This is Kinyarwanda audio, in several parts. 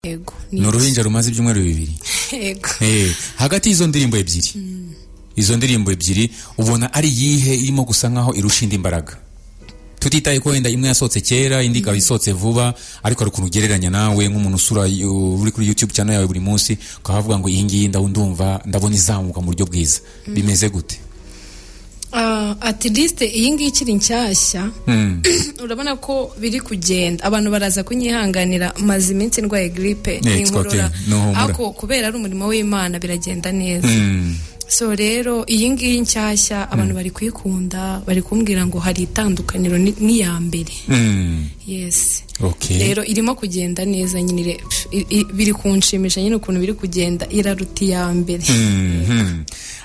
Yego. Ni uruhinja rumaze ibyumweru 2. Yego. Hagati y'izo ndirimbo ebyiri, izo ndirimbo ebyiri ubona ari iyihe irimo gusa nkaho irusha indi imbaraga, tutitaye ko wenda imwe yasohotse kera, indi ikaba isohotse vuba? Ariko hari ukuntu ugereranya nawe nk'umuntu usura uri kuri YouTube channel yawe buri munsi, ukaba wavuga ngo iyi ngiyi ndumva ndabona izamuka mu buryo bwiza. Bimeze gute? At least iyi ngiyi ikiri nshyashya, urabona ko biri kugenda. Abantu baraza kunyihanganira, maze iminsi ndwaye grippe It's okay. n'inkorora. Nuhumura. Ariko kubera ari umurimo w'Imana biragenda neza. So rero iyi ngiyi nshyashya abantu bari kuyikunda, bari kumbwira ngo hari itandukaniro n'iya mbere. Yes. Rero irimo kugenda neza nyine, biri kunshimisha nyine ukuntu biri kugenda, iraruta iya mbere.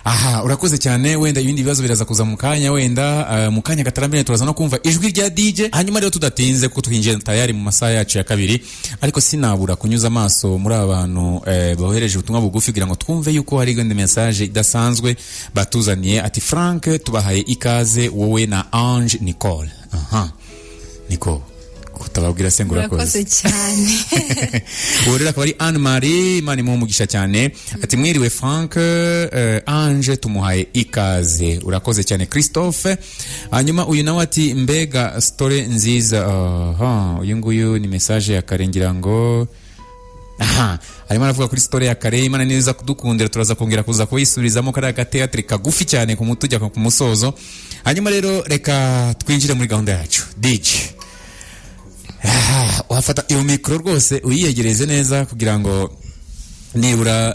Aha, urakoze cyane. Wenda ibindi bibazo biraza kuza mu kanya, wenda mu kanya katarambiranye turaza no kumva ijwi rya DJ. Hanyuma rero tudatinze, kuko twinjiye tayari mu masaha yacu ya kabiri, ariko sinabura kunyuza amaso muri aba bantu bohereje ubutumwa bugufi kugira ngo twumve yuko hari indi message idasanzwe batuzaniye. Ati: "Frank, tubahaye ikaze wowe na Ange Nicole." Aha Nicole, kutababwira se ngo urakoze. Murakoze cyane. Uwo rero akaba ari Anne Marie, Imana imuhe umugisha cyane. Ati: "Mwiriwe Frank, Ange tumuhaye ikaze." Urakoze cyane, Christophe. Hanyuma uyu nawe ati: "Mbega story nziza." Aha, uyu nguyu ni message ya kare ngira ngo. Aha arimo aravuga kuri story ya kare. Imana neza kudukundira, turaza kongera kuza kuyisubirizamo kariya gateatire kagufi cyane ku tujya ku musozo. Hanyuma rero reka twinjire muri gahunda yacu. DJ, wafata iyo mikoro rwose uyiyegereze neza kugira ngo nibura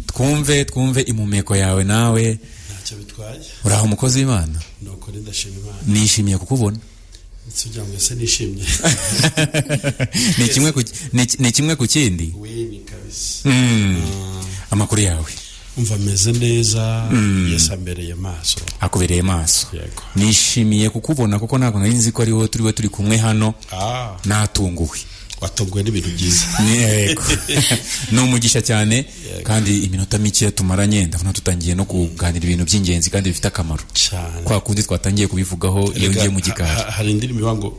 twumve impumeko yawe nawe. Ntacyo bitwaye. Uraho, umukozi w'Imana? Ni ukuri, ndashima Imana. Nishimiye kukubona. Kugira ngo ese nishimye. Ni kimwe ku kindi. Wini kabisa. Amakuru yawe? Umva, ameze neza, Yesu ambereye maso. Akubereye maso. Yego. Nishimiye kukubona kuko ntabwo nari nzi ko ari wowe turi turi kumwe hano. Natunguwe. Watunguwe n'ibintu byiza. Yego, ni umugisha cyane, kandi iminota mike tumaranye ndabona tutangiye no kuganira ibintu by'ingenzi kandi bifite akamaro. Cyane. Kwa kundi twatangiye kubivugaho iyo ngiye mu gikari. Hari indirimbo ivuga ngo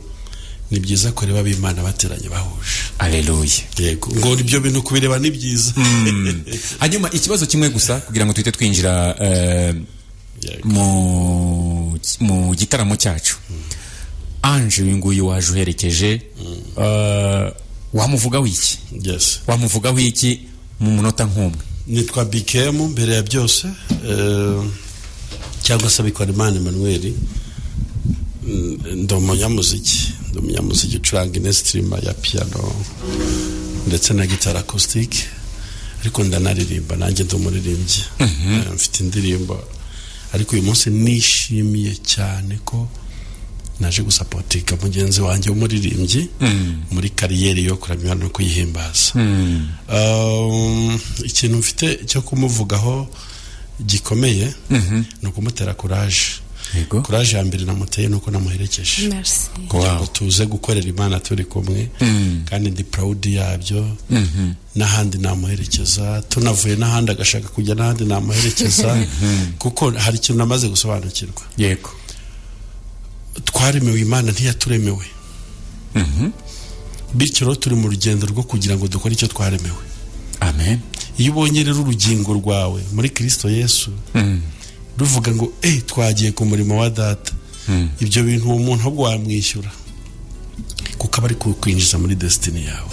ni byiza kureba ab'Imana bateranye bahuje. Aleluya. Yego, ngo ibyo bintu kubireba ni byiza. Hanyuma ikibazo kimwe gusa kugira ngo tuhite twinjira mu gitaramo cyacu. Ange uyu nguyu waje uherekeje, wamuvugaho iki? Yes. Wamuvugaho iki mu munota nk'umwe? Nitwa Bikemu mbere ya byose, cyangwa se Bikorimana Emmanuel. Ndi umunyamuziki ucuranga instrument ya piano ndetse na gitari acoustic, ariko ndanaririmba nanjye, ndi umuririmbyi. Mfite indirimbo, ariko uyu munsi nishimiye cyane ko naje gusupportinga mugenzi wanjye w'umuririmbyi muri carrière yo kuramya no kuyihimbaza. Ikintu mfite cyo kumuvugaho gikomeye ni ukumutera courage. Courage ya mbere namuteye ni uko namuherekeje Merci. kugira ngo tuze gukorera Imana turi kumwe, kandi ndi proud yabyo. N'ahandi namuherekeza, tunavuye n'ahandi agashaka kujya n'ahandi namuherekeza, kuko hari ikintu namaze gusobanukirwa. Twaremewe Imana, ntiyaturemewe. Bityo rero turi mu rugendo rwo kugira ngo dukore icyo twaremewe. Amen. Iyo ubonye rero urugingo rwawe muri Kirisito Yesu ruvuga ngo twagiye ku murimo wa Data, ibyo bintu uwo muntu ahubwo wamwishyura, kuko aba ari kukwinjiza muri destiny yawe.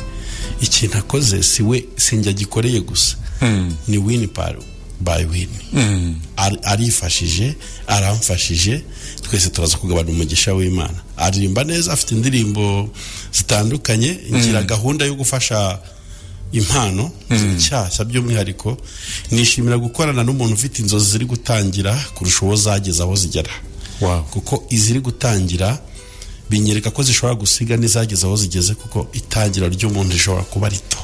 Ikintu akoze si we, si njye agikoreye gusa, ni win by win. Arifashije, aramfashije, twese turaza kugabana umugisha w'Imana. Aririmba neza, afite indirimbo zitandukanye. Ngira gahunda yo gufasha impano nshyashya, by'umwihariko nishimira gukorana n'umuntu ufite inzozi ziri gutangira kurusha uwo zageze aho zigera, kuko iziri gutangira binyereka ko zishobora gusiga n'izageze aho zigeze, kuko itangira ry'umuntu rishobora kuba rito,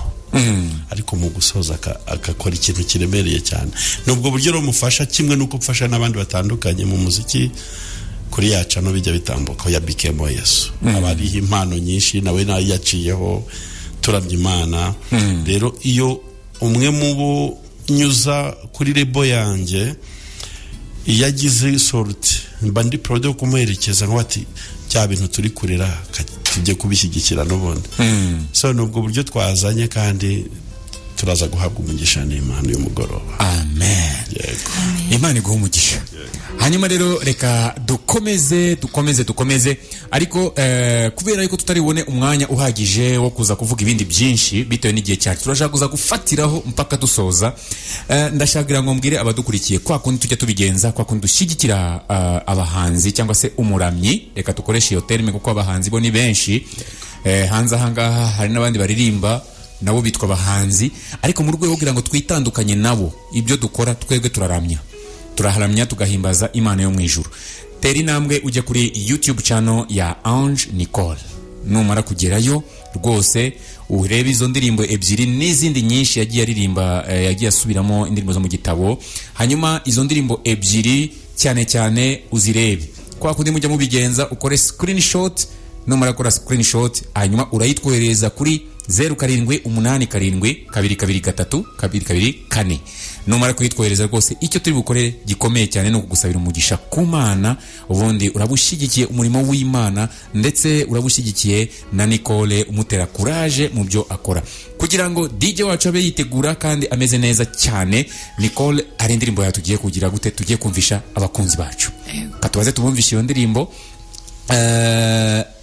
ariko mu gusoza agakora ikintu kiremereye cyane. Ni ubwo buryo rero mufasha, kimwe n'uko mfasha n'abandi batandukanye mu muziki kuri yacu. No bijya bitambuka ya Bikemo Yesu, aba ariho impano nyinshi, nawe nayo yaciyeho turamya Imana. Rero iyo umwe mu bo nyuza kuri label yanjye iyo agize sortie, mba ndi proud yo kumuherekeza ngo ati Bya bintu turi kurera tujye kubishyigikira n'ubundi. So ni ubwo buryo twazanye, kandi turaza guhabwa umugisha n'Imana uyu mugoroba. Amen. Yego. Imana iguha umugisha. Hanyuma rero reka dukomeze, dukomeze, dukomeze, ariko kubera yuko tutari bubone umwanya uhagije wo kuza kuvuga ibindi byinshi bitewe n'igihe cyacu, turashaka kuza gufatiraho mpaka dusoza. Ndashaka ngo mbwire abadukurikiye kwa kundi tujya tubigenza, kwa kundi dushyigikira abahanzi cyangwa se umuramyi. Reka dukoreshe iyo terme kuko abahanzi bo ni benshi hanze ahangaha. Hari n'abandi baririmba nabo bitwa abahanzi, ariko mu rwego kugira ngo twitandukanye nabo, ibyo dukora twebwe turaramya, turaharamya, tugahimbaza Imana yo mu ijuru. Tera intambwe ujye kuri YouTube channel ya Ange Nicole. Numara kugerayo rwose urebe izo ndirimbo ebyiri n'izindi nyinshi yagiye aririmba, yagiye asubiramo indirimbo zo mu gitabo. Hanyuma izo ndirimbo ebyiri cyane cyane uzirebe. Kwa kundi mujya mubigenza, ukore screenshot. Numara gukora screenshot, hanyuma urayitwoherereza kuri 0787223224. Numara kuyitwohereza rwose, icyo turi bukore gikomeye cyane ni ukugusabira umugisha ku Mana. Ubundi uraba ushyigikiye umurimo w'Imana, ndetse uraba ushyigikiye na Nicole, umutera courage mu byo akora. Kugira ngo DJ wacu abe yitegura kandi ameze neza cyane, Nicole, hari indirimbo yawe tugiye kugira gute, tugiye kumvisha abakunzi bacu. Yego. Katubaze tubumvishe iyo ndirimbo.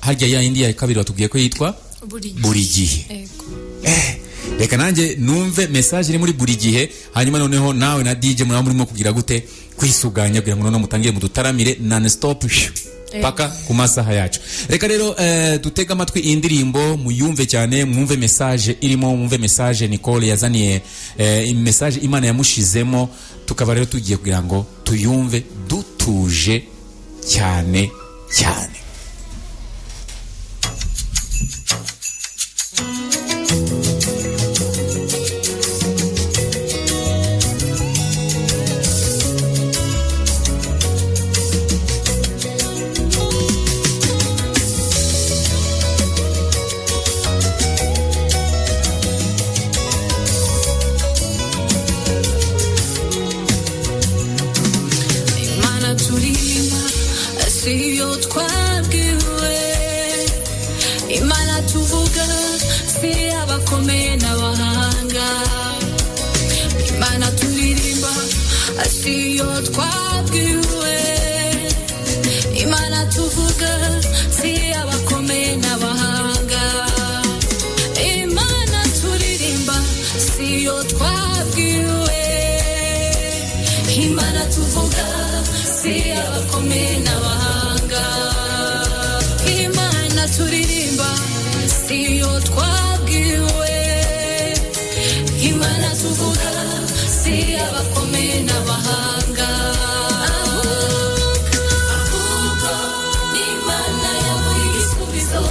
Harya ya yindi ya kabiri watubwiye ko yitwa Buri gihe. Buri gihe. Yego. Reka nanjye numve message iri muri Buri gihe, hanyuma noneho nawe na DJ muraba murimo kugira gute, kwisuganya, kugira ngo noneho mutangire mudutaramire non stop paka ku masaha yacu. Reka rero dutege amatwi iyi ndirimbo, muyumve cyane, mwumve message irimo, mwumve message Nicole yazaniye, message Imana yamushizemo. Tukaba rero tugiye kugira ngo tuyumve dutuje cyane cyane. Imana turima siyo twabwiwe, Imana tuvuga si abakomeye n'abahanga, Imana turirimba siyo twabwiwe, Imana tuvuga si abakomeye n'abahanga, Imana turirimba siyo twabwiwe, Imana tuvuga si abakomeye n'abahanga, Imana turirimba siyo twabwiwe, Imana tuvuga si abakomeye n'abahanga. Ahubwo ni Imana ya buri gisubizo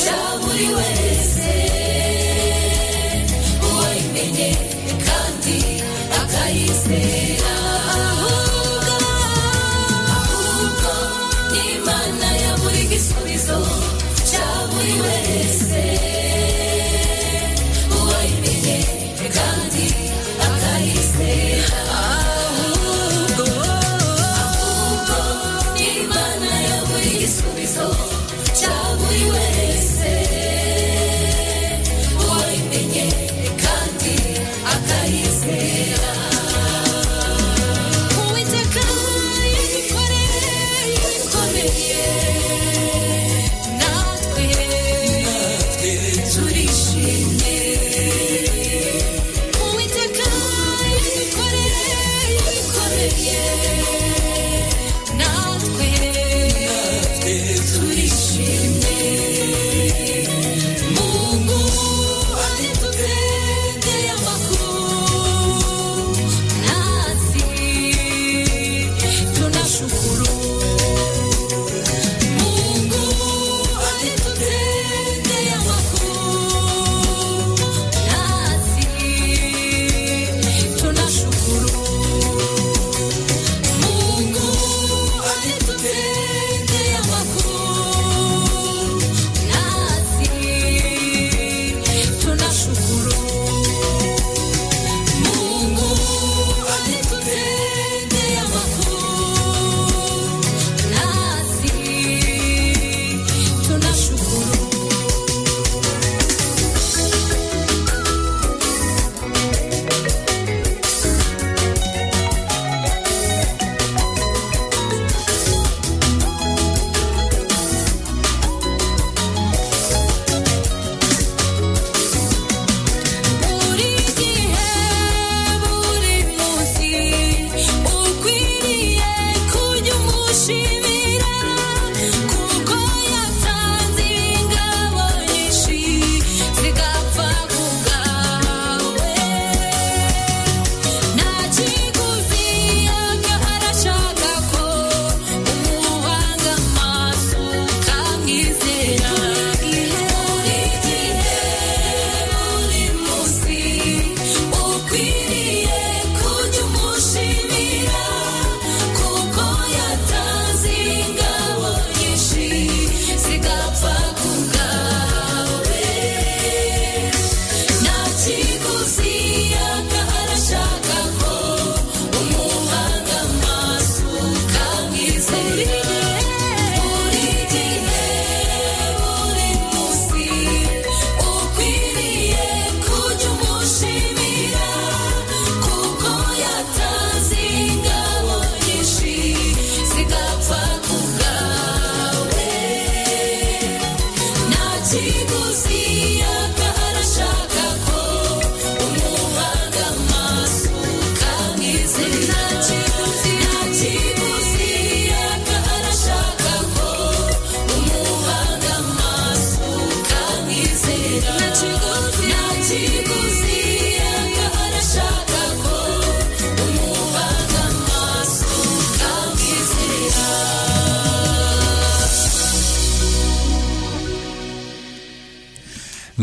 cya buri wese uwayimenye kandi akayizera. Ahubwo ni Imana ya buri gisubizo cya buri wese uwayimenye kandi akayizera. Ahubwo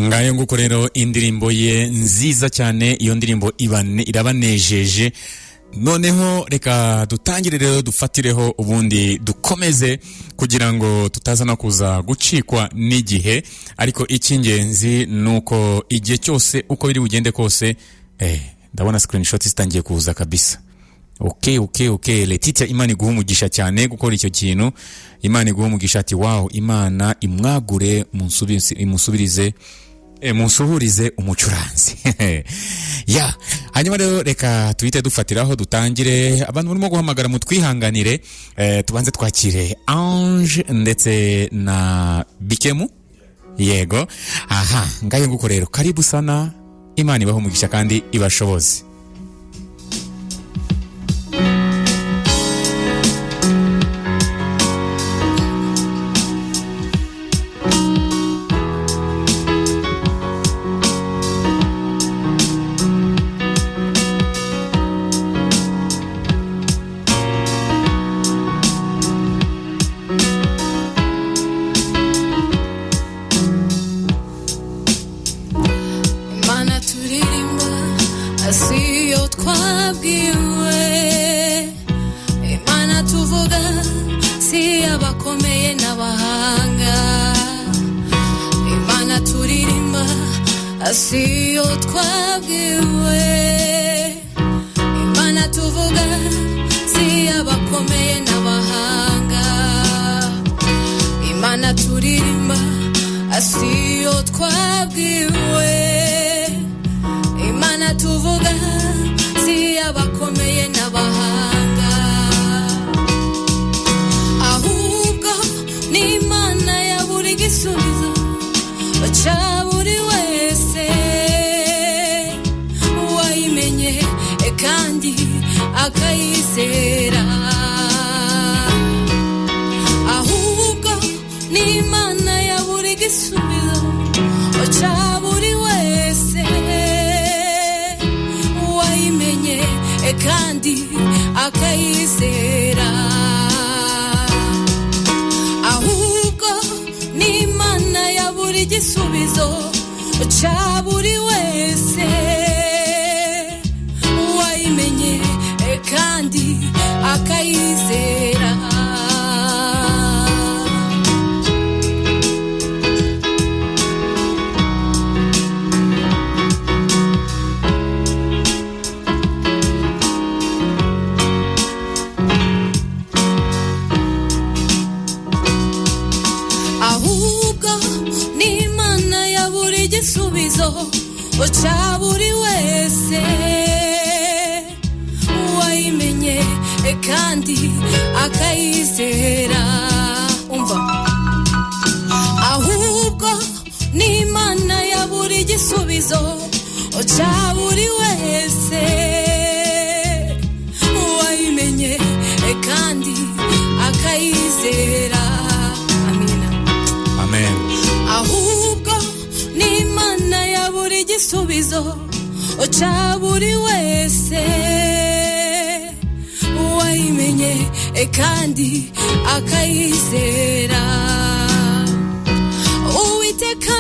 Ngayo nguko rero, indirimbo ye nziza cyane, iyo ndirimbo irabanejeje. Noneho reka dutangire rero, dufatireho ubundi dukomeze kugira ngo tutaza no kuza gucikwa n'igihe. Ariko icy'ingenzi ni uko igihe cyose uko biri bugende kose, ndabona screenshot zitangiye kuza kabisa. Okay, Letitia, Imana iguha umugisha cyane gukora icyo kintu. Imana iguha umugisha. Ati: "Wow, Imana imwagure, imusubirize, munsuhurize umucuranzi." Ya, hanyuma rero reka tuhite dufatiraho dutangire. Abantu barimo guhamagara mutwihanganire, tubanze twakire Ange ndetse na Bikemu. Yego, aha ngayo nguko rero, karibu sana. Imana ibahe umugisha kandi ibashoboze. Imana turirimba siyo twabwiwe, Imana tuvuga si abakomeye n'abahanga. Imana turirimba siyo twabwiwe, Imana tuvuga si abakomeye n'abahanga. Imana turirimba siyo twabwiwe, Imana tuvuga si abakomeye n'abahanga. Ahubwo ni Imana ya buri gisubizo cya buri wese wayimenye kandi akayizera. Ahubwo ni Imana ya buri gisubizo cya buri wese wayimenye kandi akayizera. Ahubwo ni Imana ya buri gisubizo cya buri wese wayimenye kandi akayizera. Ahubwo ni Imana ya buri gisubizo cya buri wese wayimenye kandi akayizera. Umva, ahubwo ni Imana ya buri gisubizo cya buri wese wayimenye kandi akayizera. Amina. Amen. Ahubwo ni Imana ya buri gisubizo cya buri wese wayimenye kandi akayizera. Uwiteka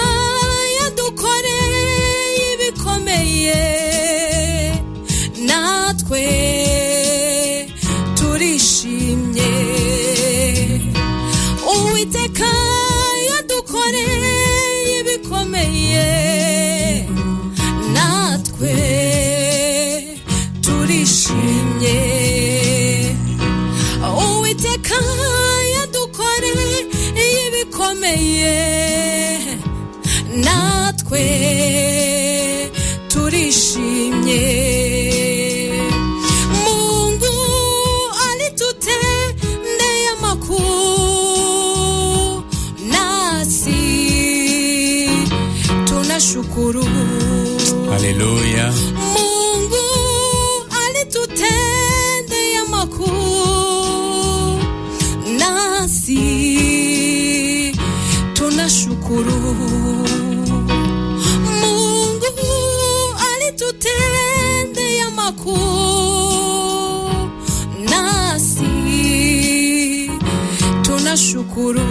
yadukoreye ibikomeye, natwe turishimye. Uwiteka yadukoreye ibikomeye, natwe turishimye. Uwiteka yadukoreye ibikomeye, natwe turishimye. Mungu alitutendea makuu, nasi tunashukuru. Haleluya. Mungu alitutendea makuu, nasi tunashukuru. Mungu alitutendea makuu, nasi tunashukuru.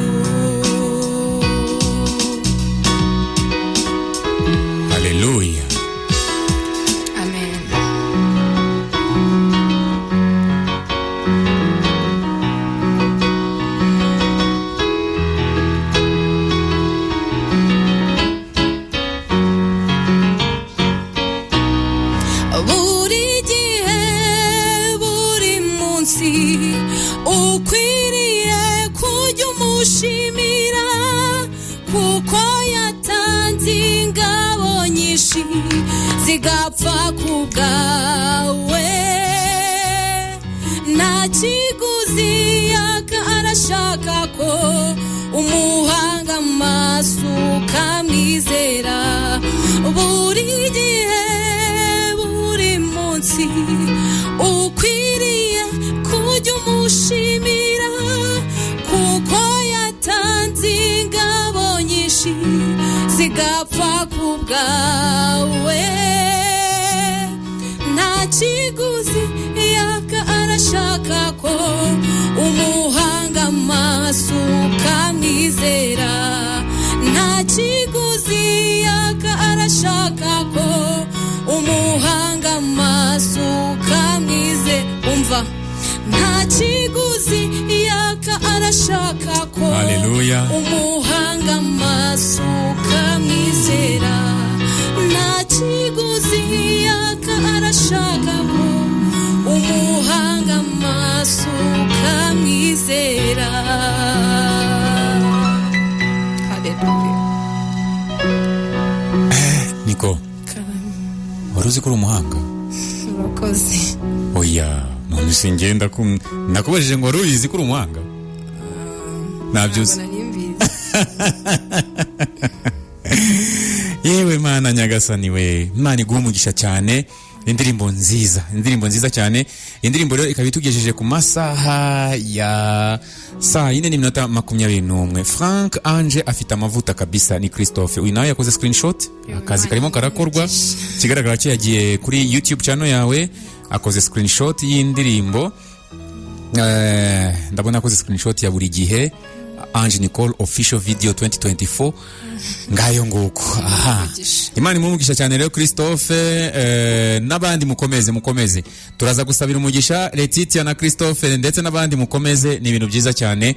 Zigapfa ku bwawe. Nta kiguzi yaka, arashaka ko umuhanga amaso ukamwizera buri gihe, buri munsi. Ukwiriye kujya umushimira kuko yatanze ingabo nyinshi zigapfa ku bwawe. Nta kiguzi yaka, arashaka ko umuhanga amaso ukamwizera. Nta kiguzi yaka, arashaka ko umuhanga amaso ukamwizera. Umva, nta kiguzi yaka, arashaka ko Haleluya. umuhanga amaso ukamwizera. Nta kiguzi yaka, arashaka ko umuhanga amaso ukamwizera. Haleluya. Niko, wari uzi ko uri umuhanga? Urakoze. Oya, none singenda nakubajije ngo wari ubizi ko uri umuhanga? Ntabyo uzi? Ntabwo nari mbizi. Yewe Mana nyagasani we, Imana iguhe umugisha cyane. Indirimbo nziza, indirimbo nziza cyane. Indirimbo rero ikaba itugejeje ku masaha ya 4:21. Frank Ange afite amavuta kabisa. Ni Christophe uyu, nawe yakoze screenshot. Akazi karimo karakorwa. Ikigaragara cyo yagiye kuri YouTube channel yawe, akoze screenshot y'indirimbo. Ndabona akoze screenshot ya buri gihe, Ange Nicole official video 2024. Ngayo nguko aha. Umugisha. Imana imumugisha cyane rero Christophe, n'abandi mukomeze, mukomeze. Turaza gusabira umugisha Letitia na Christophe ndetse n'abandi. Mukomeze, ni ibintu byiza cyane.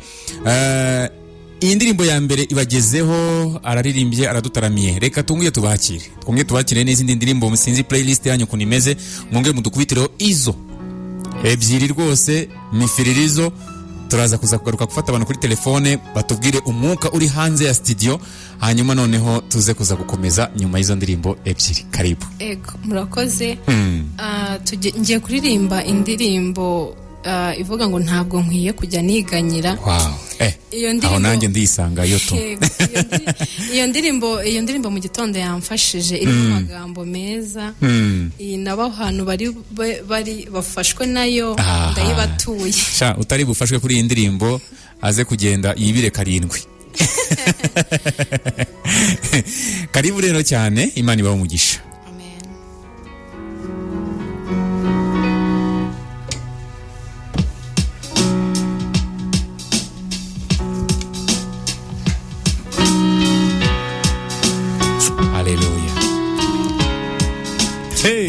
Iyi ndirimbo ya mbere ibagezeho, araririmbye, aradutaramiye. Reka tunguye tubakire, twongere tubakire n'izindi ndirimbo. Sinzi playlist yanyu ukuntu imeze, mwongere mudukubitireho izo ebyiri rwose mifiririzo. Turaza kuza kugaruka gufata abantu kuri telefone batubwire umwuka uri hanze ya studio, hanyuma noneho tuze kuza gukomeza nyuma y'izo ndirimbo ebyiri. Karibu. Ego, murakoze. Ngiye kuririmba indirimbo ivuga ngo "Ntabwo nkwiye kujya niganyira". Wow. Iyo aho nanjye ndisangayo tu. Yego, iyo ndirimbo mu gitondo yamfashije, irimo amagambo meza. Iyi nabo ahantu bari bafashwe nayo, ndayibatuye. Sha, utari bufashwe kuri iyi ndirimbo aze kugenda yibire karindwi. Karibu rero cyane, Imana ibahe umugisha. Amen. Haleluya. Hey.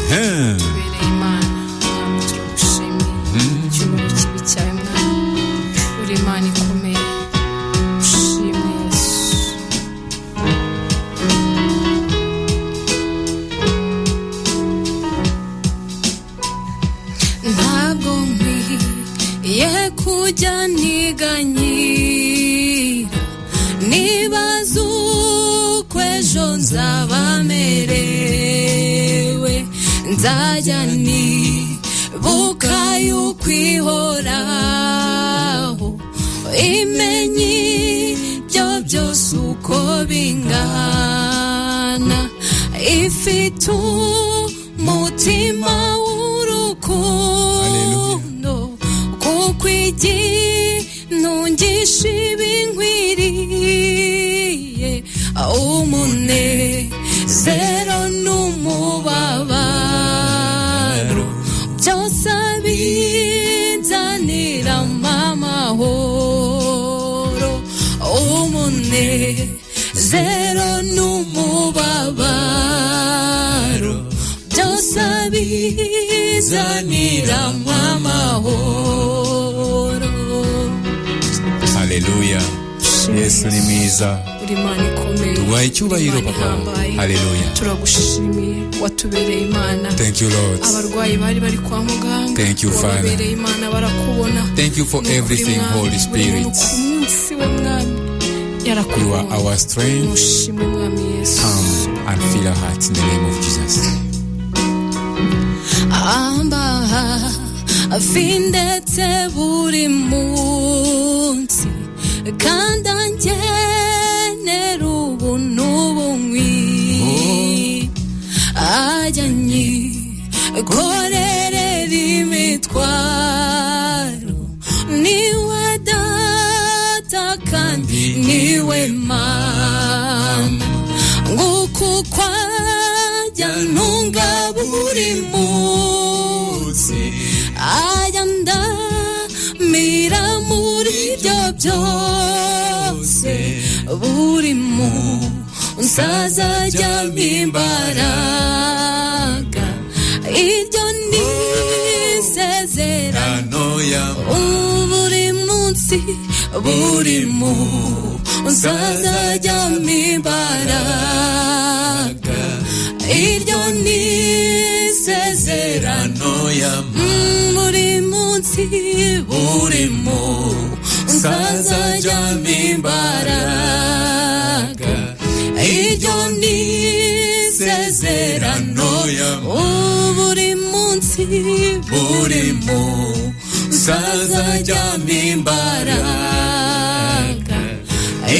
Ehem. Tubereye Imana, Mwami, turagushimiye icyubahiro kibi cyawe. Mwami, uri Imana ikomeye. Ushimwe Yesu. Ntabwo nkwiye kujya niganyira, nibaza uko ejo nzaba merewe. Nzajya nibuka yuko ihoraho, imenye ibyo byose uko bingana, ifite umutima w'urukundo, kuko igintungisha ibinkwiriye, umunezero n'umubabaro byose abinzanira amahoro. Umunezero n'umubabaro byose abizanira amahoro. Haleluya, Yesu ni mwiza. Uri Imana ikomeye. Tuguhaye icyubahiro, Uri Imana Papa. ihambaye. Haleluya. Turagushimiye, watubereye Imana. Thank you, Lord. Abarwayi bari kwa muganga, Thank you, Father. wababereye Imana, barakubona. Thank you for Ni ukuri, everything, Mwami, Holy buri Spirit. muntu ku munsi we, Mwami, You yarakubonye. are our strength. Nushimwe, Mwami Yesu. Come and your heart in the name of Jesus. Amba hafi ndetse buri munsi, kandi angenera ubuntu bunkwiye, ajya anyikorerera imitwaro. Niwe Data kandi niwe Mana. Nguku uko ajya ntunga buri munsi, ajya ndamira muri ibyo byose. Buri munsi azajya imbaraga. Iryo ni isezerano. Buri munsi, buri munsi azajya imbaraga. Iryo ni isezerano. Buri munsi, buri munsi azajya imbaraga. Iryo ni isezerano. Buri munsi, buri munsi azajya imbaraga.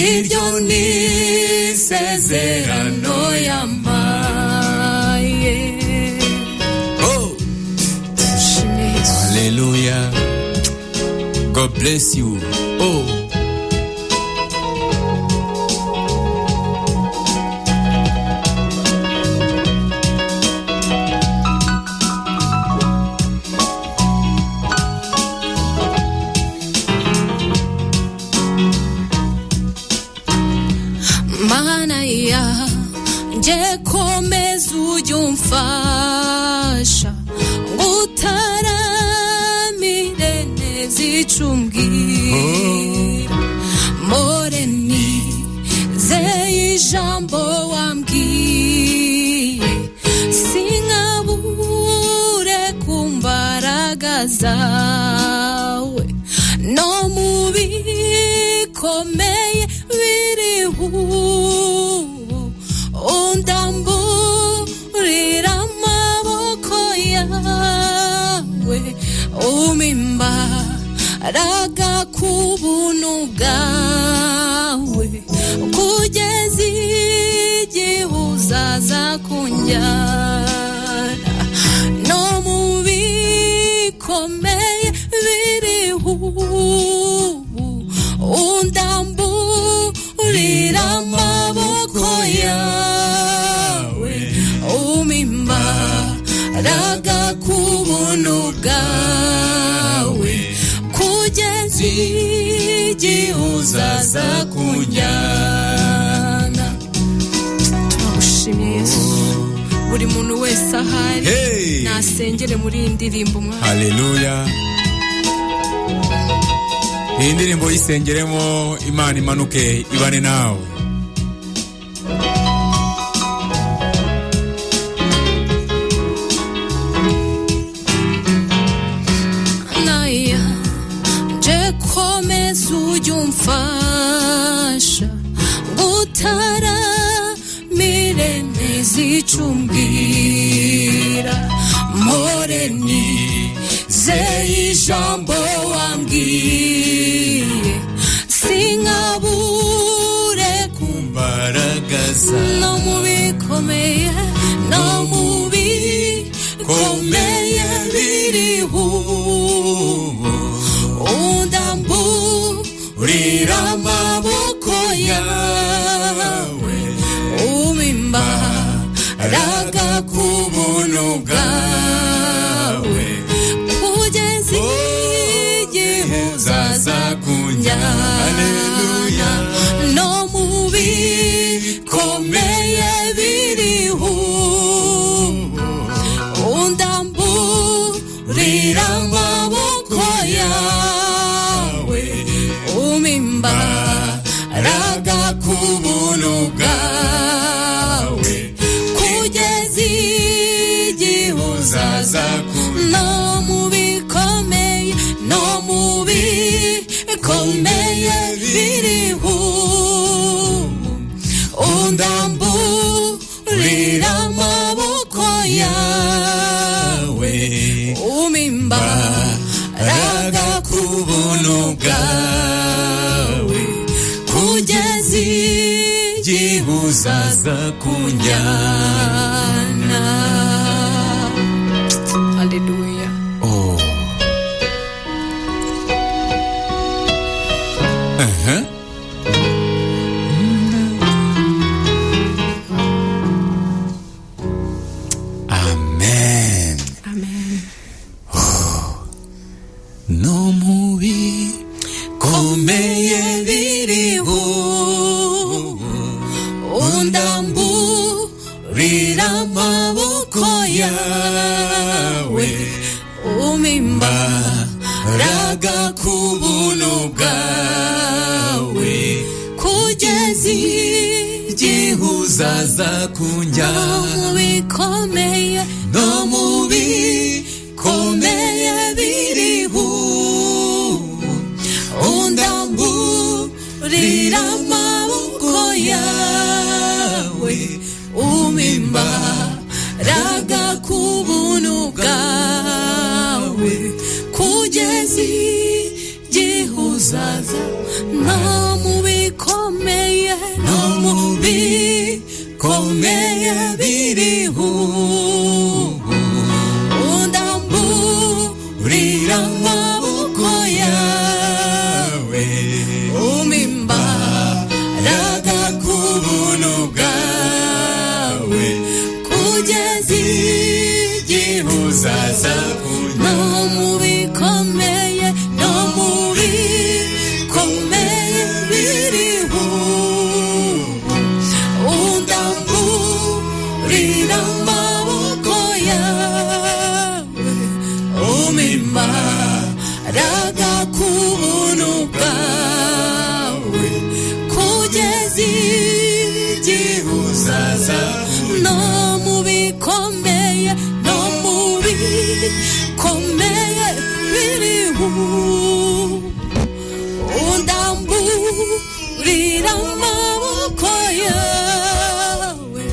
Iryo ni isezerano yampaye. Oh. Dushime Yesu. Hallelujah. God bless you. Oh. Mana yanjye, komeza ujye umfasha ngo utaramire neza icyo umbwira. Mpore nizeye ijambo wambwiye, sinkabure ku mbaraga zawe. No mu bikomeye biriho ubu, undamburira amaboko yawe, umpa imbaraga ku buntu bwawe, kugeza igihe uzaza kunjyana. No mu bikomeye biriho ubu, undamburira amaboko yawe, umpa imbaraga ku buntu bwawe, kugeza igihe uzaza kunjyana. Turagushimye Yesu. Buri muntu wese ahari Hey! nasengere muri iyi ndirimbo, mwana. Haleluya. Iyi ndirimbo yisengeremo, Imana imanuke ibane nawe. Naya nje, komeza ujye umfasha gutaramire neza icyo umbwira. Mpore nizeye ijambo wambwiye, sinkabure ku Mbaraga no mu bikomeye, no mu bikomeye biriho ubu, undamburira amaboko yawe, umpa imbaraga ku buntu bwawe, kugeza igihe uzaza kunjyana. No mu bikomeye biriho, undamburira amaboko yawe, umpa imbaraga ku buntu bwawe, kugeza igihe uzaza. No mu bikomeye, no mu bikomeye. Yawe, umpa imbaraga ku buntu bwawe, kugeza igihe uzaza kunjyana. Haleluya. Oh. Uh-huh. Amen. Amen. No mu bikomeye biriho, undamburira amaboko yawe, umpa imbaraga ku buntu bwawe, kugeza igihe uzaza kunjyana. No mu bikomeye, no mu bikomeye biriho, undamburira amaboko yawe, umpa imbaraga ku buntu bwawe, kugeza igihe uzaza. No mu bikomeye, no mu bikomeye biriho, undamburira amaboko yawe, umpa imbaraga ku buntu bwawe, kugeza igihe uzaza. No mu bikomeye, no mu bikomeye biriho, undamburira amaboko yawe, umpa imbaraga ku buntu bwawe, kugeza igihe uzaza. No mu bikomeye, no mu bikomeye biriho, undamburira amaboko yawe,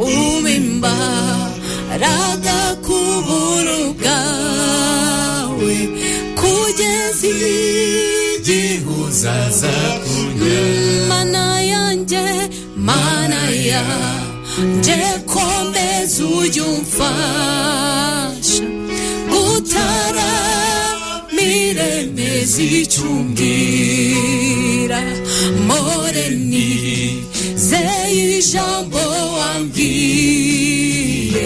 umpa imbaraga ku buntu bwawe, kugeza igihe uzaza kunjyana. Mana yanjye, Mana yanjye, komeza ujye umfasha gutaramira meza icyo umbwira, mpore nizeye ijambo wambwiye,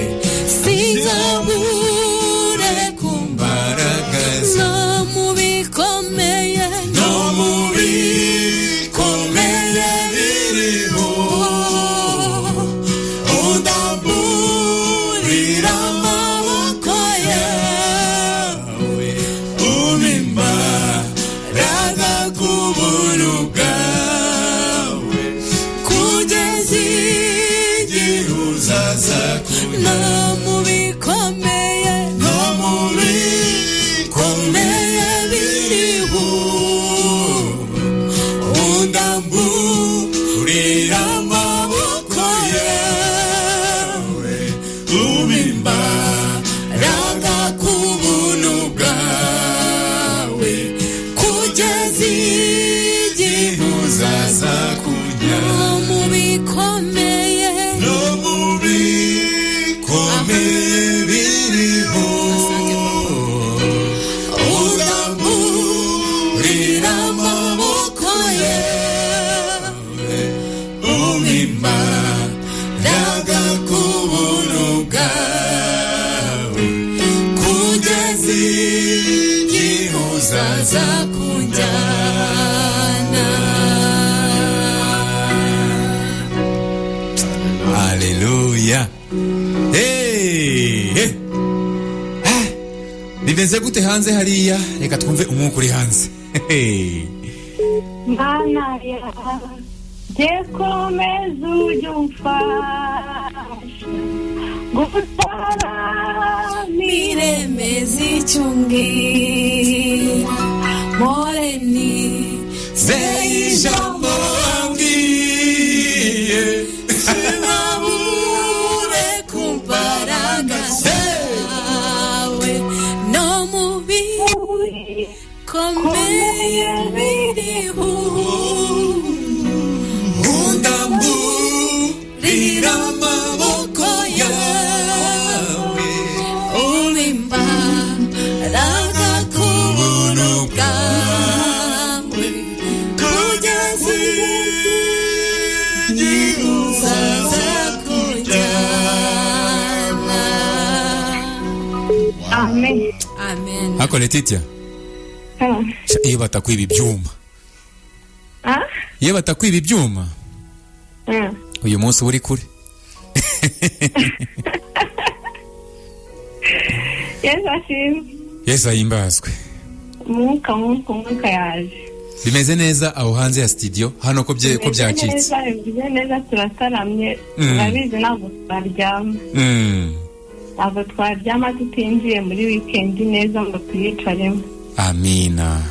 sinzabure kumva Mbaraga no mu bikomeye, no mu bikomeye biriho, undamburira amaboko yawe, umpa imbaraga ku buntu bwawe, kugeza igihe uzaza. No mu bikomeye, no mu bikomeye biriho, undamburira amaboko yawe, umpa imbaraga ku buntu bwawe, kugeza igihe uzaza kunjyana. No mu bikomeye, No mu bikomeye biriho, undamburira amaboko yawe, umpa imbaraga ku buntu bwawe, kugeza igihe uzaza kunjyana. Haleluya. Hey, hey. Ah, bimeze gute hanze hariya? Reka twumve umwuka uri hanze. Hey. Mana yanjye, komeza ujye umfasha gutaramira Miremeza icyo umbwira, mpore nizeye ijambo wambwiye, sinabure ku mbaraga. Amen. Amen. Ariko Letitia, sha, iyo batakwiba ibyuma, Ah? iyo batakwiba ibyuma, uyu munsi uba uri kure. Yesu ashimwe. Yesu ahimbazwe. Umwuka, umwuka, umwuka yaje. Bimeze neza aho hanze ya studio hano ko Bimeze byacitse? neza, bimeze neza, turataramye. Turabizi, ntabwo twaryama. Ntabwo twaryama tutinjiye muri weekend neza ngo tuyicaremo. Amina.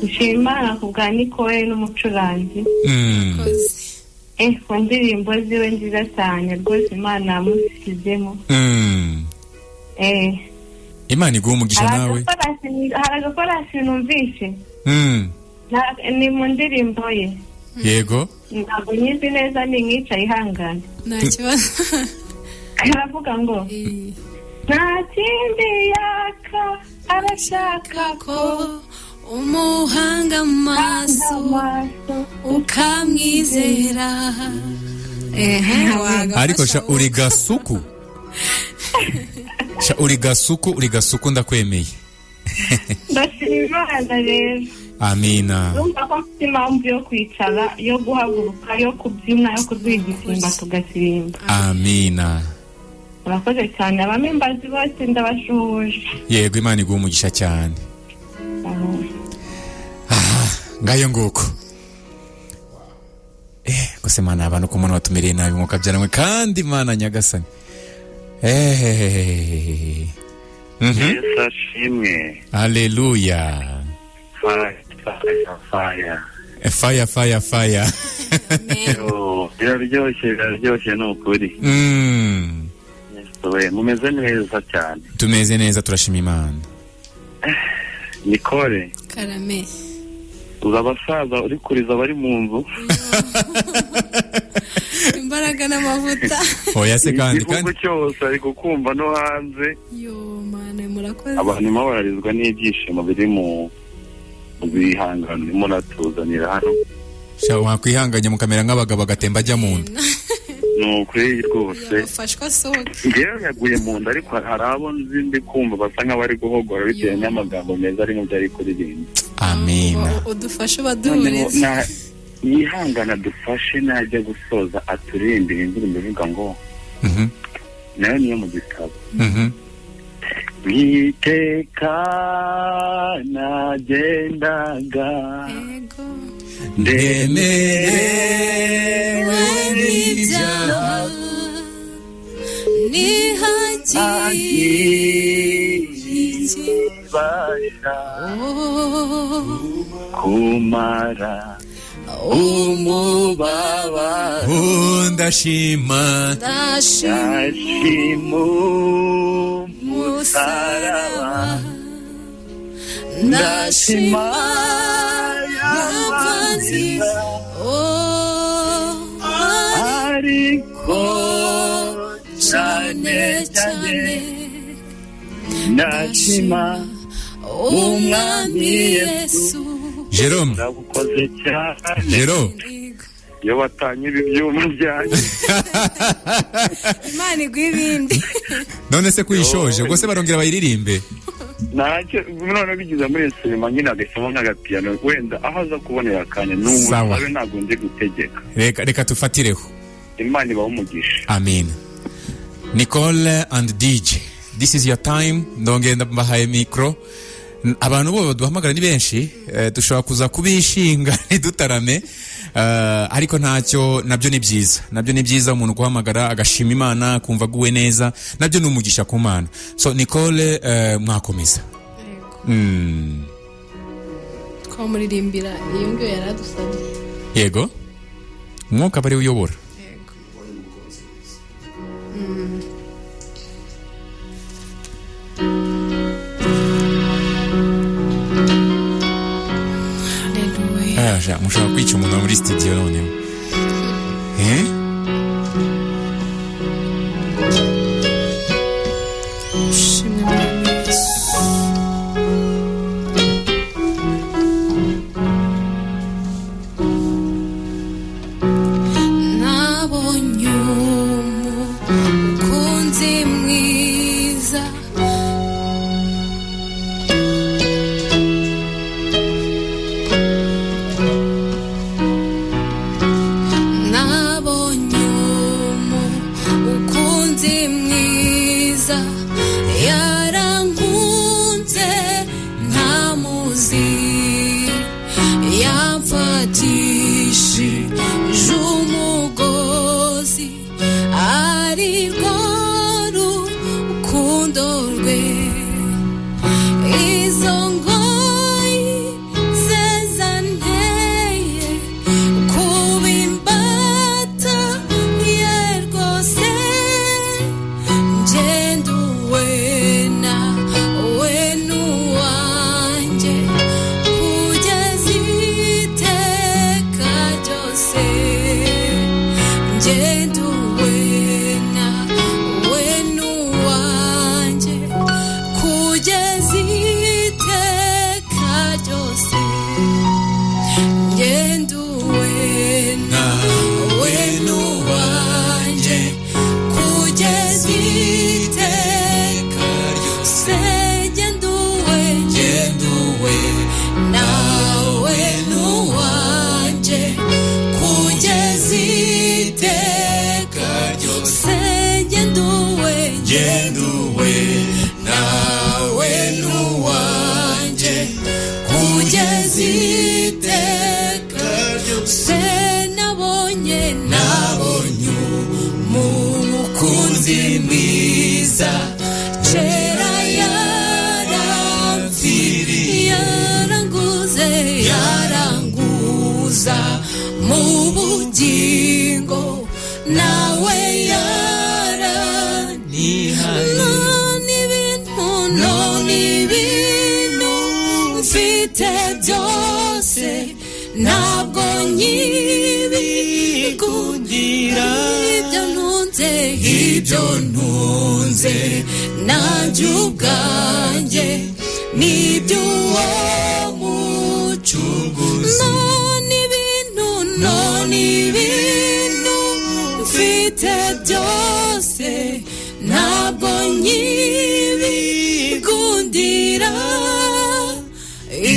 Dushima Imana ku bwa Nicole n'umucuranzi. Koze. Ku ndirimbo ziwe nziza cyane rwose, Imana yamushyizemo. Imana iguhe umugisha Hari nawe. Hari agakorasi numvise. Ni mu ndirimbo ye. Yego. Ntabwo nyizi neza, ni nkica, ihangane. Nta kibazo. Aravuga ngo nta kindi yaka, arashaka ko umuhanga amaso amaso ukamwizera. Ehe, wagafasha. Ariko sha, Wowe. uri gasuku, sha, uri gasuku, uri gasuku, ndakwemeye. Ndashima Imana rero. Amina. Urumva ko mfite impamvu yo kwicara, yo guhaguruka, yo kubyina, yo kurwiga igisimba, tugasirimba. Amina. Urakoze cyane, abamembazi bose ndabashuhuje. Yego, Imana iguhe umugisha cyane. Ngayo nguko. Gusa Imana, abantu ko umuntu watumereye nabi, mwuka byaramwe kandi Imana nyagasani. Yesu ashimwe. Haleluya. Fire, fire, fire. Fire, fire, fire. Yo, biraryoshye, biraryoshye ni ukuri. Yesu we, mumeze neza cyane. Tumeze neza, turashima Imana. Nicole. Karame. Uza abasaza uri kuriza bari mu nzu. Imbaraga n'amavuta. Oya se kandi. Igihugu Kandi cyose ari kukumva no hanze. Yo Mana, murakoze. Abantu barimo bararizwa n'ibyishimo biri mu bihangano urimo uratuzanira hano. Sha, wakwihanganye mukamera nk'abagabo, agatemba ajya mu nda. Ni ukuri rwose. Yafashwe asohoke. Ngewe yaguye mu nda, ariko hari abo nzi ndi kumva basa nk'abari guhogora bitewe n'amagambo meza ari mu byo ari kuririmba. Amina. Udufashe, Noneho ubaduhurize. Yihangana dufashe, najya gusoza aturirimbira indirimbo ivuga ngo nayo niyo mu gitabo. Iteka nagendaga Yego. Ndemerewe n'ibyaha, Nihagira basha kumara umubabaro. Oh, ndashima. Ndashima ndashima umusaraba, ndashima yapfa nziza, oh, ariko cyane cyane cyane cyane ndashima Umwami Yesu. Jerome. Ndagukoze cyane. Jerome. Iyo watanye ibi byuma byanjye. Imana iguha ibindi. None se kuyishoje ubwo se barongera bayiririmbe? Ntacyo, none bigize muri sinema nyine agashyiramo nk'agapiyano wenda aho aza kubonera akanya ni Sawa. umusabe, ntabwo ndi gutegeka. Reka, reka tufatireho. Imana ibahe umugisha. Amen. Nicole and DJ, this is your time. Ndongera mbahaye micro. Abantu bo baduhamagara ni benshi, dushobora kuza kubishinga ntidutarame. Ariko ntacyo, nabyo ni byiza, nabyo ni byiza, umuntu guhamagara agashima Imana, kumva aguwe neza, nabyo ni umugisha ku Mana. So Nicole, mwakomeza. Twamuririmbira iyo ngiyo yari adusabye. Yego, umwuka aba ariwe uyobora. Yego. Haleluya. Ah, ja, mushobora kwica umuntu muri studio noneho. Eh? Ushimwe Mwami Yesu. Nabonye umukunzi mwiza. Umukunzi mwiza yarankunze ntamuzi, yamfatishije umugozi, ari rwo rukundo rwe. Izo ngoyi ze zanteye kuba imbata ye rwose, ngenduwe na we n'uwanjye kugeza iteka ryose, ngenduwe na we n'uwanjye kugeza iteka ryose, ngenduwe na we n'uwanjye kugeza iteka ryose, ngenduwe, ngenduwe nawe n'uwanjye kugeza iteka ryose, ngenduwe, Ngenduwe nawe n'uwanjye kugeza iteka ryose. Nabonye, nabonye umukunzi mwiza, kera yaramfiriye, yaranguze, yaranguza mu bugingo, nawe yaranihaye. None ibintu, none ibintu mfite byose ntabwo nkibikundira, ibyo ntunze, ibyo ntunze nanjye ubwanjye n'iby'uwo mucunguzi. None ibintu, none ibintu mfite byose ntabwo nkibikundira,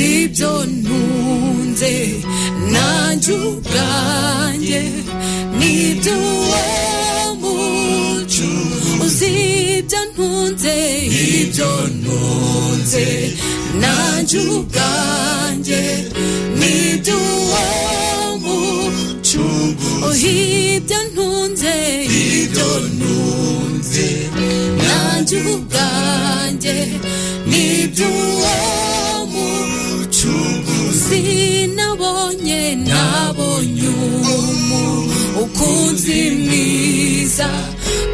ibyo ntunze nanjye ubwanjye n'iby'uwo mucunguzi, ibyo ntunze, ibyo ntunze nanjye ubwanjye n'iby'uwo mucunguzi, ibyo ntunze, ibyo ntunze nanjye ubwanjye n'iby'uwo mucunguzi. Nabonye, nabonye umukunzi mwiza,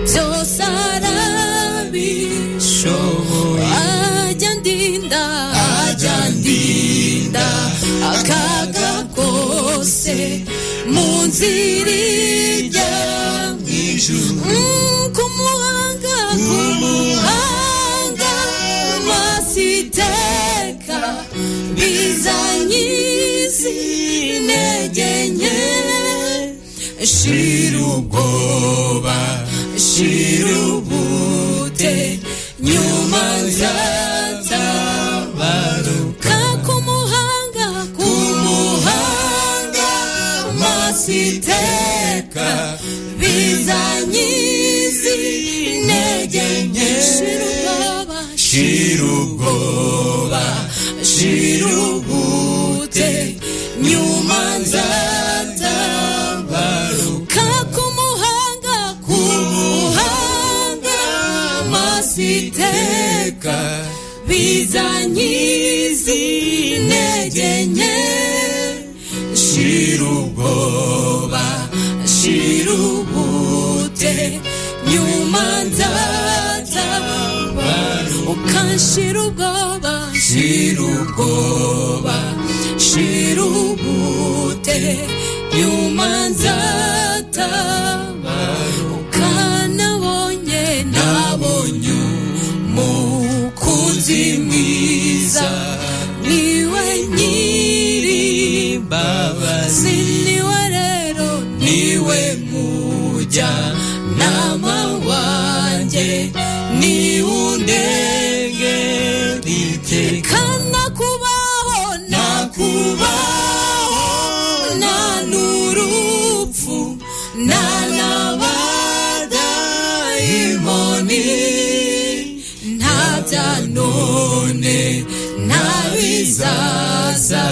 byose arabishoboye, ajya ndinda, ajya ndinda akaga kose mu nzira ijya mu ijuru. Kumuhanga, kumuhanga masiteka bizanyizi intege nke, shira ubwoba, shira ubute, nyuma nzatabaruka. Kumuhanga, kumuhanga masiteka bizanyizi intege nke, shira ubwoba, shira ubwoba, shira ubute, nyuma nzatabaruka. Kumuhanga, kumuhanga masiteka bizanyizi intege nke, shira ubwoba, shira ubute, nyuma nzatabaruka. Shira ubwoba, shira ubwoba, shira ubute, nyuma nzatabaruka. Nabonye, nabonye umukunzi mwiza, niwe nyir'imbabazi, niwe rero, niwe mujya nama wanjye, niwundenge iteka. Nakubaho, nakubaho nta n'urupfu nta n'abadayimoni. n'abadayimoni, nta bya none nta bizaza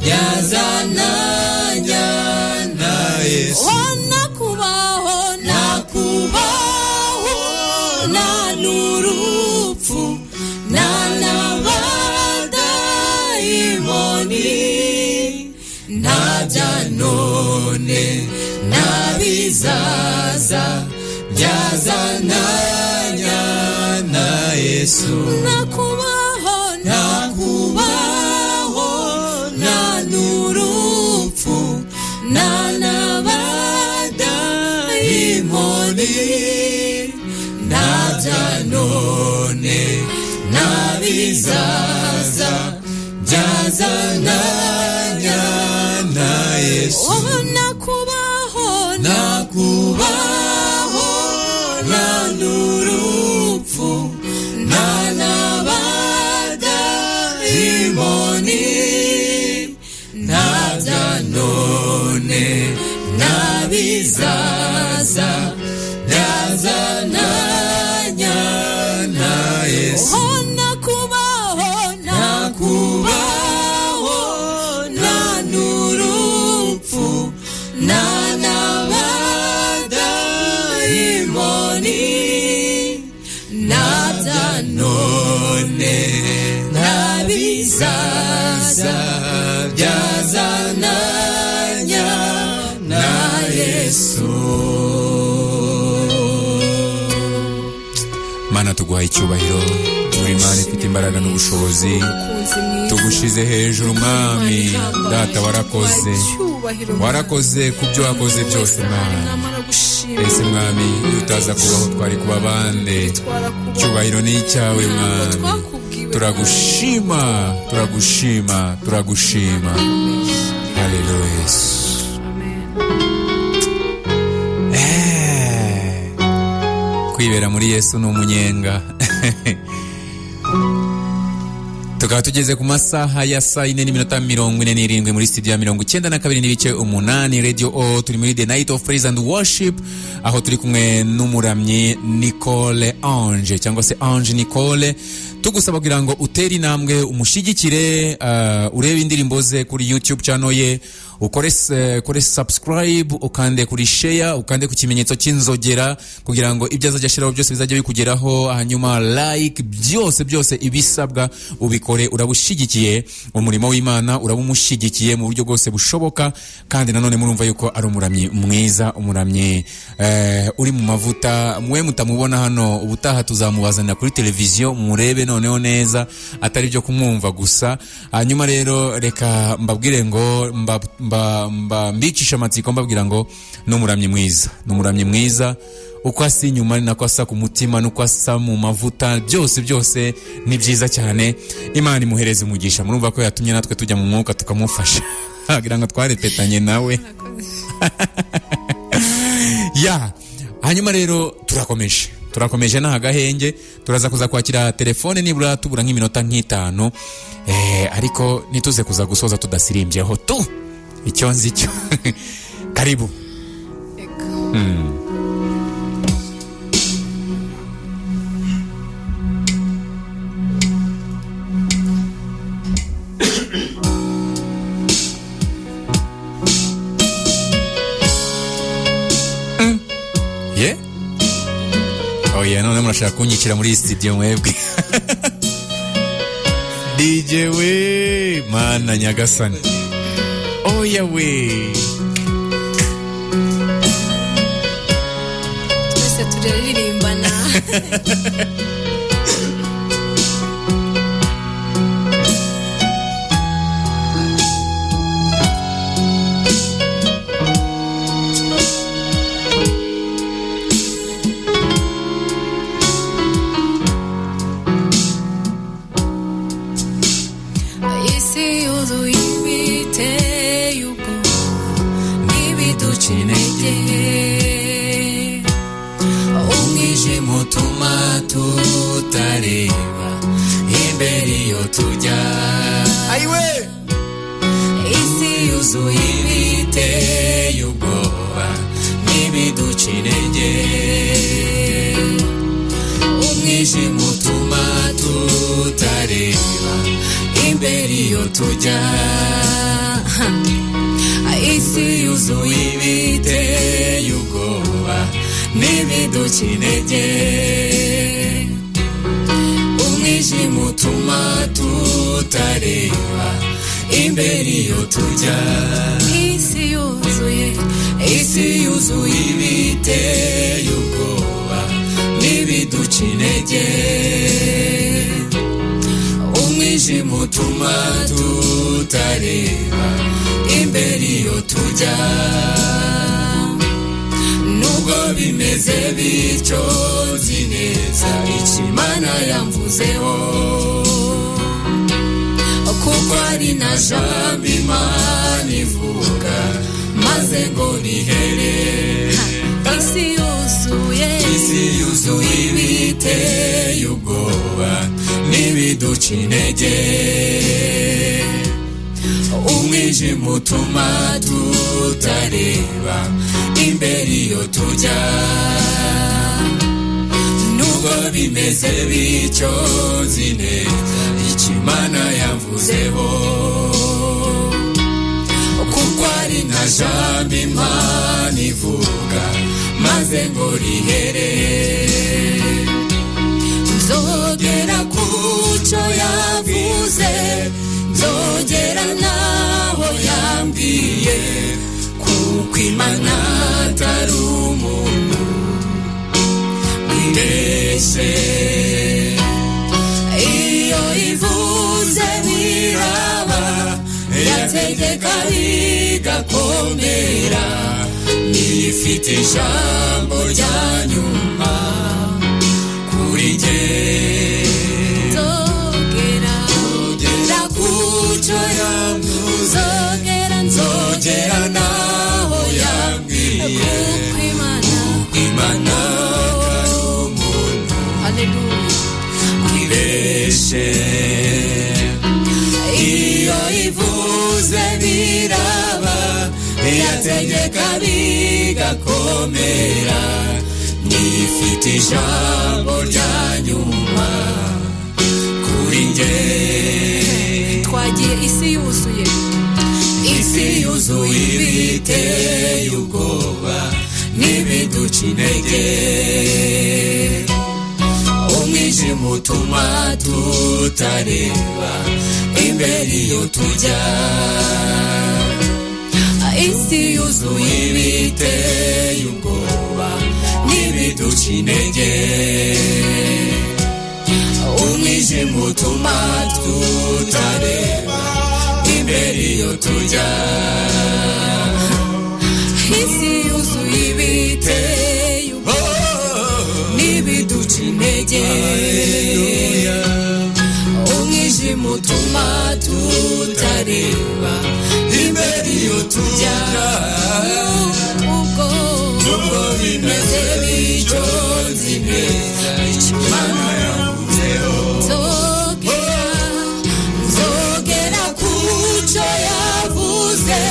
byazananya na Yesu. Oh, nakubaho, nakubaho, nta n'urupfu, nta n'abadayimoni, nta bya none nta bizaza byazananya na Yesu. Nakubaho, nakubaho, nta n'urupfu, nta n'abadayimoni, nta bya none nta bizaza byazananya na Yesu. Oh, nakubaho, nakubaho, nta n'urupfu, nta n'abadayimoni, nta bya none nta bizaza byazananya na Yesu. Oh, nakubaho, nakubaho, nta n'urupfu, nta n'abadayimoni, nta bya none nta bizaza byazananya na Yesu. Mana, tuguhaye icyubahiro, uri Imana ifite imbaraga n'ubushobozi. Tugushize hejuru, Mwami Data. Warakoze, warakoze ku byo wakoze byose, Mwami. Ese Mwami, iyo utaza kubaho twari kuba bande? Icyubahiro ni icyawe, Mwami. Turagushima, turagushima, turagushima. Haleluya, Yesu. Kwibera muri Yesu ni umunyenga. Tukaba tugeze ku masaha ya saa 4:47 muri studio ya 92.8 Radio O. Turi muri The Night of Praise and Worship, aho turi kumwe n'umuramyi Nicole Ange, cyangwa se Ange Nicole. Tugusaba kugira ngo utere intambwe umushyigikire, urebe indirimbo ze kuri YouTube channel ye, ukore subscribe, ukande kuri share, ukande ku kimenyetso cy'inzogera kugira ngo ibyo azajya ashyiraho byose bizajya bikugeraho. Hanyuma like, byose byose ibisabwa ubikore. Uraba ushyigikiye umurimo w'Imana, uraba umushyigikiye mu buryo bwose bushoboka. Kandi nanone murumva yuko ari umuramyi mwiza, umuramyi uri mu mavuta. Mwe mutamubona hano, ubutaha tuzamubazanira kuri televiziyo murebe noneho neza, atari ibyo kumwumva gusa. Hanyuma rero reka mbabwire ngo mbicisha amatsiko, mbabwira ngo ni umuramyi mwiza, ni umuramyi mwiza. Uko asa inyuma ni nako asa ku mutima, nuko asa mu mavuta, byose byose ni byiza cyane. Imana imuhereze umugisha. Murumva ko yatumye natwe tujya mu mwuka tukamufasha, wagira ngo twarepetanye nawe ya. Hanyuma rero turakomeje, turakomeje nta gahenge. Turaza kuza kwakira telefone nibura tubura nk'iminota nk'itanu, ariko ntituze kuza gusoza tudasirimbyeho tu. Icyo nzi cyo, karibu. Ye oya, none murashaka kunyicira muri iyi studio mwebwe? DJ we, Mana nyagasani, oya we! Twese turaririmbana. Isi yuzuye ibiteye ubwoba n'ibiduca intege, Umwijima utuma tutareba imbere iyo tujya. Ayiwe! Isi yuzuye ibiteye ubwoba n'ibiduca intege. Umwijima utuma tutareba imbere iyo tujya. Isi yuzuye ibiteye ubwoba n'ibiduca intege. Umwijima utuma tutareba imbere iyo tujya. Isi yuzuye, Isi yuzuye ibiteye ubwoba n'ibiduca intege. Umwijima utuma tutareba imbere iyo tujya. Nubwo bimeze bityo, nzi neza icyo Imana yamvuzeho, kuko ari na jambo Imana ivuga maze ngo rihere. Isi yuzuye, Isi yuzuye ibiteye ubwoba n'ibiduca intege. Umwijima utuma tutareba imbere iyo tujya. Nubwo bimeze bityo, nzi neza icyo Imana yavuzeho, kuko ari nta jambo Imana ivuga maze ngo rihere. Nzogera ku cyo yavuze, nzogera naho yambwiye, kuko Imana atari umuntu mwibeshye. Iyo ivuze biraba, yategeka bigakomera. Niyo ifite ijambo rya nyuma kuri jye. Nzogera, Nzogera ku cyo yavuze, nzogera, nzogera naho yambwiye, kuko Imana, Imana atari umuntu haleluya, mwibeshe. Iyo ivuze biraba, yategeka bigakomera. Nifite ijambo rya nyuma kuri njye. Twagiye, isi yuzuye, Isi yuzuye ibiteye ubwoba n'ibiduca intege. Umwijima utuma tutareba imbere iyo tujya. Isi yuzuye ibiteye ubwoba n'ibiduca intege. Umwijima utuma tutareba imbere iyo tujya. Isi yuzuye ibiteye ubwoba n'ibiduca intege. Umwijima utuma tutareba imbere iyo tujya. Ubwo Nubwo bimeze bityo, nzi neza icyo Imana yavuzeho. Nzogera, Nzogera ku cyo yavuze,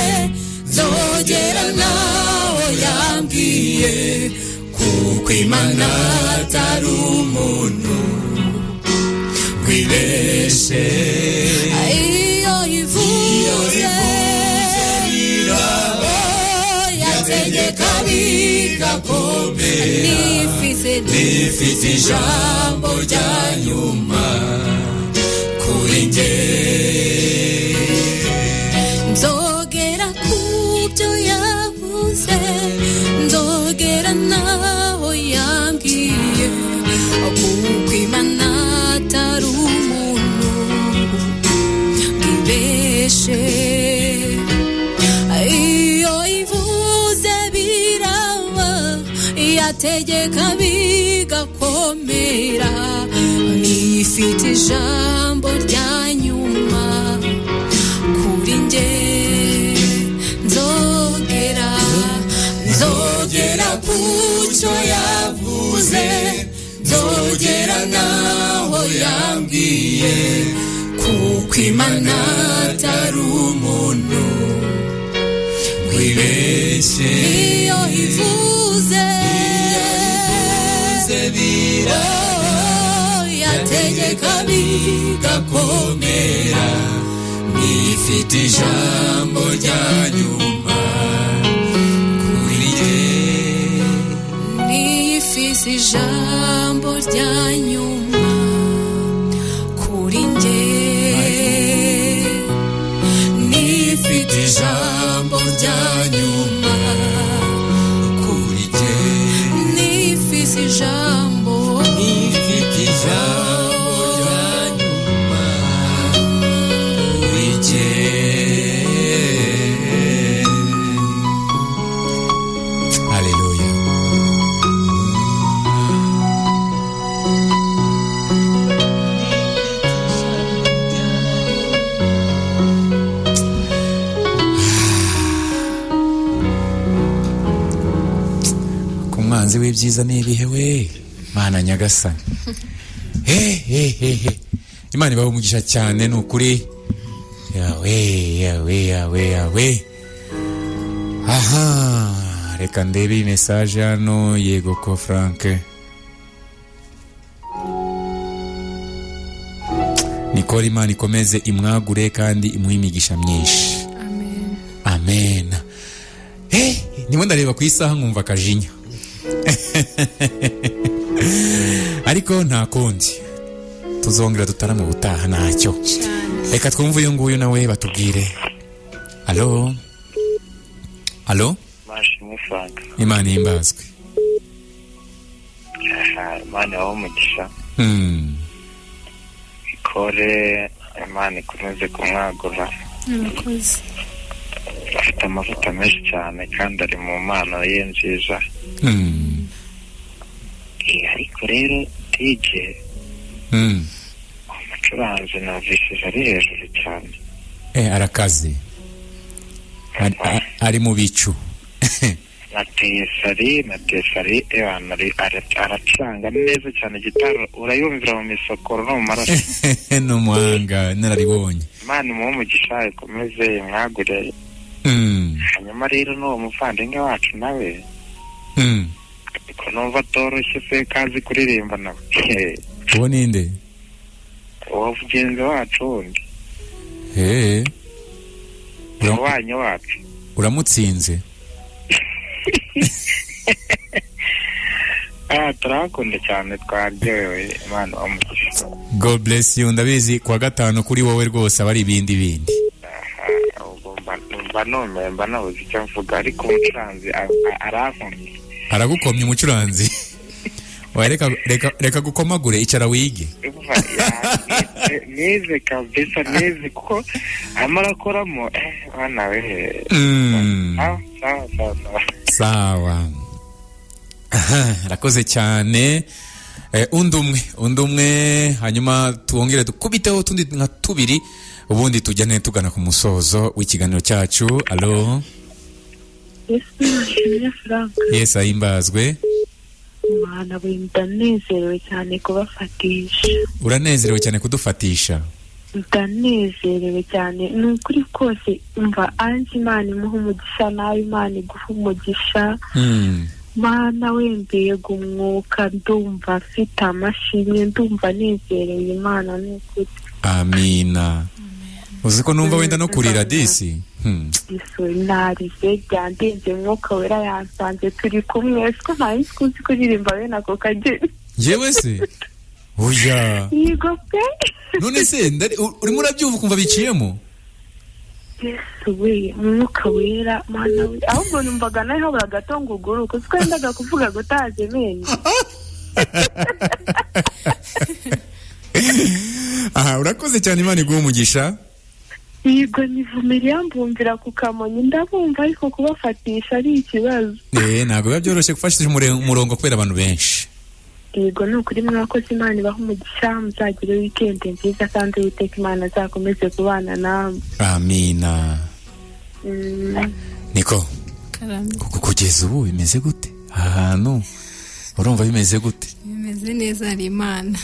nzogera naho yambwiye, kuko Imana atari umuntu ngwibeshe. Iyo ivuze, Biraba, yategeka bigakomera. Nifise, Nifite ijambo rya nyuma kuri njye. Nzogera ku byo yavuze, nzogera naho yambwiye, kuko Imana atari umuntu bwibeshe. Iyo ivuze biraba, yategeka bigakomera. Nifite ijambo rya nyuma kuri njye. Nzogera, Nzogera ku cyo yavuze, nzogera naho yambwiye, kuko Imana atari umuntu ngwibeshye. Iyo ivuze, Biraba. Uwiteka bigakomera, nifite ijambo rya nyuma kuri jye. Nifise ijambo rya nyuma kuri njye. Nifite ijambo rya nyuma kuri jye. Nifise ijambo. Nifite ijambo rya nyuma kuri jye. Haleluya. Ku mwanzi w'ibyiza ni ibihe we, Mana nyagasani. He he he he, Imana ibahe umugisha cyane, ni ukuri. Yawe, yawe, yawe, yawe. Aha, reka ndebe iyi message hano. Yego ko Frank Nicole, Imana ikomeze imwagure kandi imuhe imigisha myinshi. Amen. Amen. Ndimo ndareba ku isaha nkumva akajinya, ariko nta kundi, tuzongera dutarame ubutaha, ntacyo. Cyane. Reka twumve uyu nguyu nawe batubwire. Alo, alo. Mashimwe Frank. Imana ihimbazwe. Aha, Imana ibahe umugisha. Ikore, Imana ikomeze kumwagura. Murakoze. Afite amavuta menshi cyane kandi ari mu mpano ye nziza. Ariko rero DJ, umucuranzi numvishije ari hejuru cyane. Arakaze, ari mu bicu. Nateye sari, nateye sari, ebana aracanga neza cyane, gitari urayumvira mu misokoro no mu maraso. Ni umuhanga, nararibonye. Imana imuhe umugisha, ikomeze imwagure. Hanyuma rero n'uwo muvandimwe wacu nawe, ariko numva atoroshye se, kazi kuririmba nawe. Uwo ninde? Uwo mugenzi wacu wundi. Umubanyi wacu. Uramutsinze. Turabakunda cyane, twaryohewe, Imana ibahe umugisha. God bless you. Ndabizi kuwa gatanu kuri wowe rwose aba ari ibindi bindi. Ubwo mba numiwe, mba nabuze icyo mvuga, ariko umucuranzi arankomye. Aragukomye umucuranzi? Oya, reka reka reka gukomagure, icara wige. Umva, nize kabisa, nize kuko arimo arakoramo, bana we. Sawa sawa sawa sawa. Sawa. Aha, arakoze cyane. Undi umwe, undi umwe, hanyuma twongere dukubiteho utundi nka tubiri, ubundi tujyane tugana ku musozo w'ikiganiro cyacu. Alo. Yesu nashimwe Frank. Yesu ahimbazwe. Mana we, ndanezerewe cyane kubafatisha. Uranezerewe cyane kudufatisha? Ndanezerewe cyane, ni ukuri kose. Umva Ange, Imana imuha umugisha, nawe Imana iguha umugisha. Mana we, mbega umwuka, ndumva mfite amashimwe, ndumva nezerewe Imana, ni ukuri. Amina. Uzi ko numva wenda no kurira disi? Yesu, narize byandenze, umwuka wera yansanze, turi kumwe, siko ntari nzi ko uzi kuririmba bene ako kageni. Njyewe se? Oya. Yego pe. None se urimo urabyumva ukumva biciyemo? Yesu we, umwuka wera, Mana we, ahubwo numvaga nawe habura gato ngo uguruke, siko yendaga kuvuga gutaje menyo. Aha, urakoze cyane, Imana iguhe umugisha. Yego, nivumira mbumvira ku Kamonyi, ndabumva, ariko kubafatisha ari ikibazo. Ntabwo biba byoroshye gufashisha umurongo kubera abantu benshi. Yego, ni ukuri, mwakoze, Imana ibahe umugisha, muzagire weekend nziza kandi Uwiteka Imana azakomeze kubana namwe. Amina. Niko. Karame. Kuko kugeza ubu bimeze gute aha hantu, urumva bimeze gute? Bimeze neza, hari Imana.